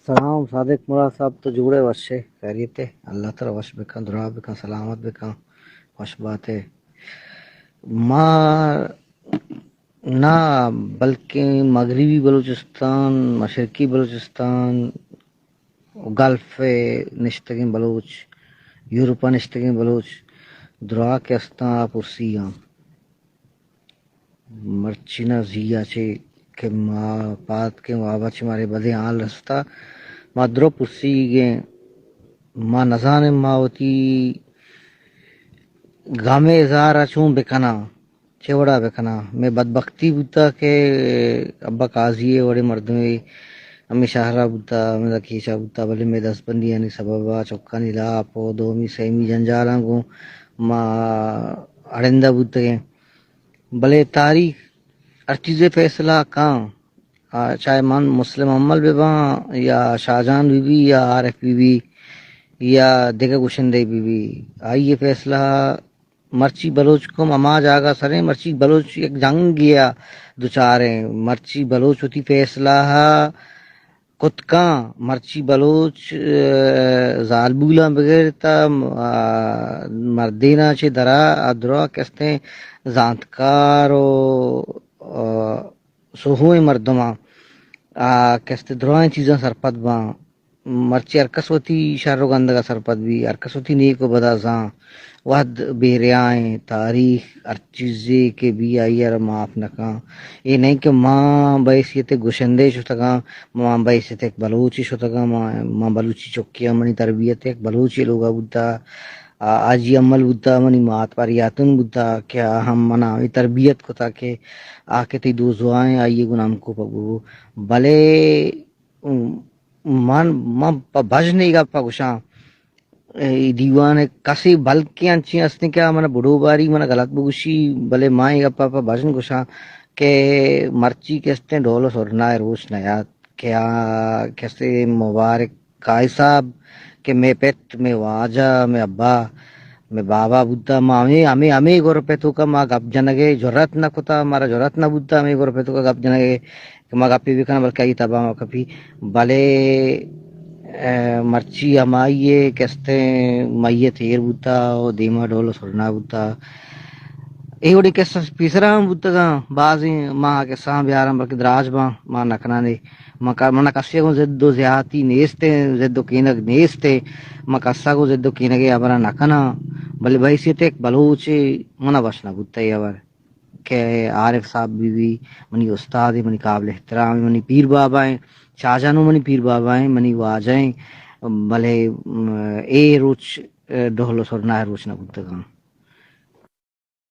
سلام صادق مراد صاحب، تو جوڑے وشے، خیریت ہے؟ اللہ ترا وش بکن، دراہ بکن، سلامت بکن، وش باتے۔ ما نہ، بلکیں مغربی بلوچستان، مشرقی بلوچستان، گلف ءَ نشتگیں بلوچ، یورپ ءَ نشتگیں بلوچ دراہ کہ استاں، آ پرسی آں۔ مرچی نہ، زی ءَ چہ کہ ما پاد کہ واب ءَ چہ مارے بدیں حال رستا، ما درو پرسیگیں، ما نزانیں ما وتی غم ءِ اظہار ءَ چون بکناں، چے وڑا بکناں۔ مئے بدبختی بوتا کہ ابا قاضی ءِ وڑیں مردمے ہمے شہر ءَ بوتا، ہمے کیچ ءَ بوتا، بلے مئے دستبندیانی سبب ءَ چکانی لاپ ءُ دومی سیمی جنجالاں گوں ما اڑندہ بوتگیں۔ بلے تاریخ ہر چیزے فیصلہ کن، آ، چاہے من مسلم حمل بہ باں یا شاہجان بی بی یا عارف بی بی یا دگہ گشندے بی بی، آئی ءِ فیصلہ مرچی بلوچ قوم ہما جاگہ سریں، مرچی بلوچ یک جنگے ءَ دچاریں، مرچی بلوچ وتی فیصلہ ءَ کت کن، مرچی بلوچ، آ، زالبولاں بگر تا، آ، مردیناں چہ درا، آ درا کستیں زانتکار ءُ، آ، سوہوئیں مردماں، آ، کستیں درائیں چیزاں سرپد باں۔ مرچی ہر کس وتی شر ءُ گندگ ءَ سرپد بی، ہر کس وتی نیک ءُ بد ءَ زان۔ وہد بیریائیں، تاریخ ہر چیزے کہ بی آئی ءَ را معاف نہ کن۔ اے نئیں کہ ما بحیثیت گشندے شتگاں، ما بحیثیت یک بلوچے شتگاں، ما، ما بلوچی چکے آں، منی تربیت یک بلوچے لوگ ءَ بوتا، آ، حاجی امل بوتا، منی مات پریاتن بوتا کہ آ ہم منا ہمے تربیت کتا کہ آ کہ تئی دوست واریں، آئی ءَ گوں ہمکوپگ ببو۔ بلے من، من پہ بژن اے گپ ءَ گوشاں، اے دیوان ءَ کسے بلکیں انچیں ہستیں کہ آ من ءَ بڈو باری، من ءَ غلط بگوشی، بلے من اے گپ ءَ پہ بژن گوشاں کہ مرچی کہ استیں ڈول ءُ سرنا ءِ روچ نہ یات کہ آ کسے مبارک کائی صاحب کہ مئے پت، مئے واجہ، مئے ابا، مئے بابا بوتا، ما ہمے، ہمے، ہمے گروپ ءِ توکا ما گپ جنگ ءِ جرات نہ کتا، مارا جرات نہ بوتا ہمے گروپ ءِ توکا گپ جنگ ءِ کہ ما گپے بکناں، بلکہ آئی تبا ما کپی۔ بلے، اے، مرچی ہمائی ءِ کستیں میت ایر بوتا ءُ دیما ڈول ءُ سرنا بوتا۔ اے وڑیں کسہ پیسرا ہم بوتگاں، بازیں ما کسہ ہم بیاراں، بلکہ دراج باں، ما نہ کناں۔ اے من ک-، من ءَ کسے ءَ گوں ضد ءُ زیاتی نیست ایں، ضد ءُ کینگ نیست ایں، من کس ءَ گوں ضد ءُ کینگ ءِ ہبراں نہ کناں، بلے بحیثیت یک بلوچے من ءَ وش نہ بوت اے ہبر کہ عارف صاحب بی بی منی استاد ایں، منی قابل احترام ایں، منی پیر بابا ایں، شاہجان ءُ منی پیر بابا ایں، منی واجہ ایں، بلے، م، اے روچ، ڈول ءُ سرنا ءِ روچ نہ بوتگاں۔